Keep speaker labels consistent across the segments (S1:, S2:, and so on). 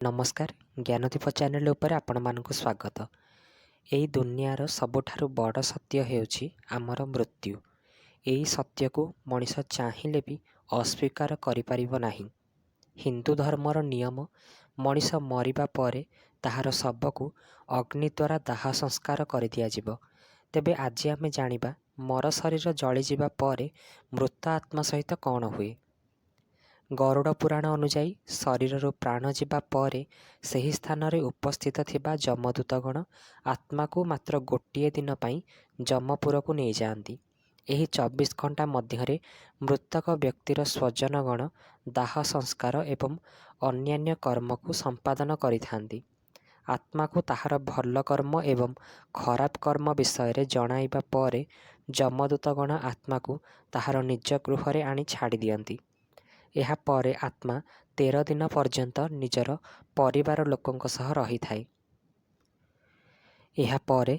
S1: ନମସ୍କାର, ଜ୍ଞାନଦୀପ ଚ୍ୟାନେଲ ଉପରେ ଆପଣମାନଙ୍କୁ ସ୍ୱାଗତ। ଏଇ ଦୁନିଆର ସବୁଠାରୁ ବଡ଼ ସତ୍ୟ ହେଉଛି ଆମର ମୃତ୍ୟୁ। ଏଇ ସତ୍ୟକୁ ମଣିଷ ଚାହିଁଲେ ବି ଅସ୍ୱୀକାର କରିପାରିବ ନାହିଁ। ହିନ୍ଦୁ ଧର୍ମର ନିୟମ, ମଣିଷ ମରିବା ପରେ ତାହାର ଶବକୁ ଅଗ୍ନି ଦ୍ୱାରା ଦାହ ସଂସ୍କାର କରିଦିଆଯିବ। ତେବେ ଆଜି ଆମେ ଜାଣିବା ମର ଶରୀର ଜଳିଯିବା ପରେ ମୃତ ଆତ୍ମା ସହିତ କ'ଣ ହୁଏ। ଗରୁଡ଼ ପୁରାଣ ଅନୁଯାୟୀ, ଶରୀରରୁ ପ୍ରାଣ ଯିବା ପରେ ସେହି ସ୍ଥାନରେ ଉପସ୍ଥିତ ଥିବା ଯମଦୂତଗଣ ଆତ୍ମାକୁ ମାତ୍ର ଗୋଟିଏ ଦିନ ପାଇଁ ଯମପୁରକୁ ନେଇଯାଆନ୍ତି। ଏହି 24 ଘଣ୍ଟା ମଧ୍ୟରେ ମୃତକ ବ୍ୟକ୍ତିର ସ୍ୱଜନଗଣ ଦାହ ସଂସ୍କାର ଏବଂ ଅନ୍ୟାନ୍ୟ କର୍ମକୁ ସମ୍ପାଦନ କରିଥାନ୍ତି। ଆତ୍ମାକୁ ତାହାର ଭଲ କର୍ମ ଏବଂ ଖରାପ କର୍ମ ବିଷୟରେ ଜଣାଇବା ପରେ ଯମଦୂତଗଣ ଆତ୍ମାକୁ ତାହାର ନିଜ ଗୃହରେ ଆଣି ଛାଡ଼ି ଦିଅନ୍ତି। ଏହାପରେ ଆତ୍ମା 13 ଦିନ ପର୍ଯ୍ୟନ୍ତ ନିଜର ପରିବାର ଲୋକଙ୍କ ସହ ରହିଥାଏ। ଏହାପରେ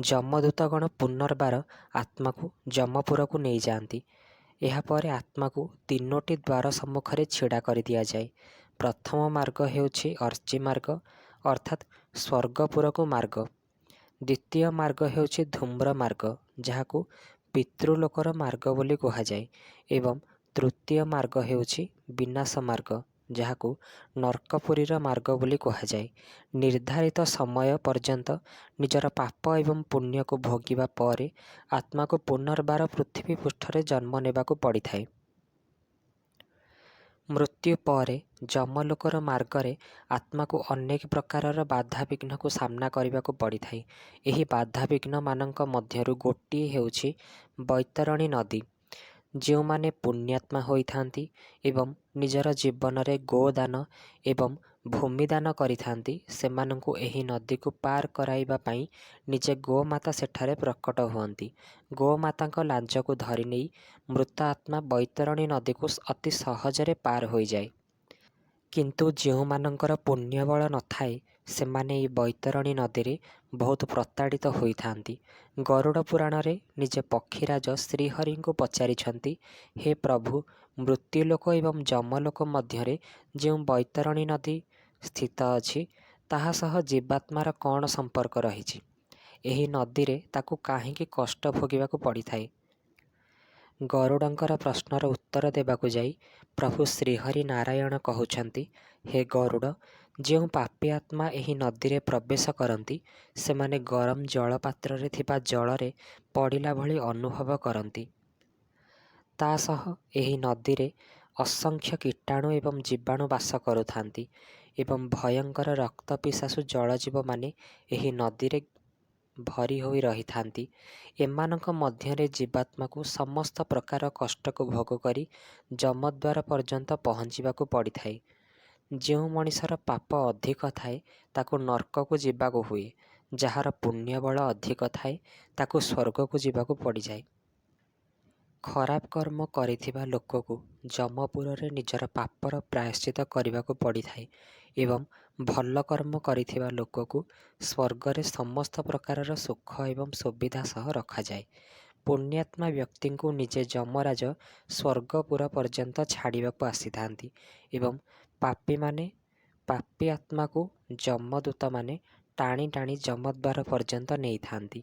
S1: ଯମଦୂତଗଣ ପୁନର୍ବାର ଆତ୍ମାକୁ ଯମପୁରକୁ ନେଇଯାଆନ୍ତି। ଏହାପରେ ଆତ୍ମାକୁ ତିନୋଟି ଦ୍ୱାର ସମ୍ମୁଖରେ ଛିଡ଼ା କରିଦିଆଯାଏ। ପ୍ରଥମ ମାର୍ଗ ହେଉଛି ଅର୍ଚି ମାର୍ଗ, ଅର୍ଥାତ୍ ସ୍ୱର୍ଗପୁରକୁ ମାର୍ଗ। ଦ୍ୱିତୀୟ ମାର୍ଗ ହେଉଛି ଧୂମ୍ର ମାର୍ଗ, ଯାହାକୁ ପିତୃଲୋକର ମାର୍ଗ ବୋଲି କୁହାଯାଏ, ଏବଂ ତୃତୀୟ ମାର୍ଗ ହେଉଛି ବିନାଶ ମାର୍ଗ, ଯାହାକୁ ନର୍କପୁରୀର ମାର୍ଗ ବୋଲି କୁହାଯାଏ। ନିର୍ଦ୍ଧାରିତ ସମୟ ପର୍ଯ୍ୟନ୍ତ ନିଜର ପାପ ଏବଂ ପୁଣ୍ୟକୁ ଭୋଗିବା ପରେ ଆତ୍ମାକୁ ପୁନର୍ବାର ପୃଥିବୀ ପୃଷ୍ଠରେ ଜନ୍ମ ନେବାକୁ ପଡ଼ିଥାଏ। ମୃତ୍ୟୁ ପରେ ଯମଲୋକର ମାର୍ଗରେ ଆତ୍ମାକୁ ଅନେକ ପ୍ରକାରର ବାଧାବିଘ୍ନକୁ ସାମ୍ନା କରିବାକୁ ପଡ଼ିଥାଏ। ଏହି ବାଧାବିଘ୍ନମାନଙ୍କ ମଧ୍ୟରୁ ଗୋଟିଏ ହେଉଛି ବୈତରଣୀ ନଦୀ। ଯେଉଁମାନେ ପୁଣ୍ୟାତ୍ମା ହୋଇଥାନ୍ତି ଏବଂ ନିଜର ଜୀବନରେ ଗୋଦାନ ଏବଂ ଭୂମିଦାନ କରିଥାନ୍ତି, ସେମାନଙ୍କୁ ଏହି ନଦୀକୁ ପାର କରାଇବା ପାଇଁ ନିଜେ ଗୋମାତା ସେଠାରେ ପ୍ରକଟ ହୁଅନ୍ତି। ଗୋମାତାଙ୍କ ଲାଞ୍ଜକୁ ଧରିନେଇ ମୃତ ଆତ୍ମା ବୈତରଣୀ ନଦୀକୁ ଅତି ସହଜରେ ପାର ହୋଇଯାଏ। କିନ୍ତୁ ଯେଉଁମାନଙ୍କର ପୁଣ୍ୟବଳ ନଥାଏ, ସେମାନେ ଏହି ବୈତରଣୀ ନଦୀରେ ବହୁତ ପ୍ରତାଡ଼ିତ ହୋଇଥାନ୍ତି। ଗରୁଡ଼ ପୁରାଣରେ ନିଜେ ପକ୍ଷୀରାଜ ଶ୍ରୀହରିଙ୍କୁ ପଚାରିଛନ୍ତି, ହେ ପ୍ରଭୁ, ମୃତ୍ୟୁଲୋକ ଏବଂ ଯମଲୋକ ମଧ୍ୟରେ ଯେଉଁ ବୈତରଣୀ ନଦୀ ସ୍ଥିତ ଅଛି, ତାହା ସହ ଜୀବାତ୍ମାର କ'ଣ ସମ୍ପର୍କ ରହିଛି? ଏହି ନଦୀରେ ତାକୁ କାହିଁକି କଷ୍ଟ ଭୋଗିବାକୁ ପଡ଼ିଥାଏ? ଗରୁଡ଼ଙ୍କର ପ୍ରଶ୍ନର ଉତ୍ତର ଦେବାକୁ ଯାଇ ପ୍ରଭୁ ଶ୍ରୀହରି ନାରାୟଣ କହୁଛନ୍ତି, ହେ ଗରୁଡ଼, ଯେଉଁ ପାପୀ ଆତ୍ମା ଏହି ନଦୀରେ ପ୍ରବେଶ କରନ୍ତି, ସେମାନେ ଗରମ ଜଳପାତ୍ରରେ ଥିବା ଜଳରେ ପଡ଼ିଲା ଭଳି ଅନୁଭବ କରନ୍ତି। ତା ସହ ଏହି ନଦୀରେ ଅସଂଖ୍ୟ କୀଟାଣୁ ଏବଂ ଜୀବାଣୁ ବାସ କରୁଥାନ୍ତି ଏବଂ ଭୟଙ୍କର ରକ୍ତପିପାସୁ ଜଳଜୀବମାନେ ଏହି ନଦୀରେ ଭରି ହୋଇ ରହିଥାନ୍ତି। ଏମାନଙ୍କ ମଧ୍ୟରେ ଜୀବାତ୍ମାକୁ ସମସ୍ତ ପ୍ରକାର କଷ୍ଟକୁ ଭୋଗ କରି ଯମଦ୍ୱାର ପର୍ଯ୍ୟନ୍ତ ପହଞ୍ଚିବାକୁ ପଡ଼ିଥାଏ। ଯେଉଁ ମଣିଷର ପାପ ଅଧିକ ଥାଏ, ତାକୁ ନର୍କକୁ ଯିବାକୁ ହୁଏ। ଯାହାର ପୁଣ୍ୟବଳ ଅଧିକ ଥାଏ, ତାକୁ ସ୍ୱର୍ଗକୁ ଯିବାକୁ ପଡ଼ିଯାଏ। ଖରାପ କର୍ମ କରିଥିବା ଲୋକକୁ ଯମପୁରରେ ନିଜର ପାପର ପ୍ରାୟଶ୍ଚିତ କରିବାକୁ ପଡ଼ିଥାଏ ଏବଂ ଭଲ କର୍ମ କରିଥିବା ଲୋକକୁ ସ୍ୱର୍ଗରେ ସମସ୍ତ ପ୍ରକାରର ସୁଖ ଏବଂ ସୁବିଧା ସହ ରଖାଯାଏ। ପୁଣ୍ୟାତ୍ମା ବ୍ୟକ୍ତିଙ୍କୁ ନିଜେ ଯମରାଜ ସ୍ୱର୍ଗପୁର ପର୍ଯ୍ୟନ୍ତ ଛାଡ଼ିବାକୁ ଆସିଥାନ୍ତି ଏବଂ ପାପୀ ଆତ୍ମାକୁ ଯମଦୂତମାନେ ଟାଣି ଟାଣି ଯମଦ୍ୱାର ପର୍ଯ୍ୟନ୍ତ ନେଇଥାନ୍ତି।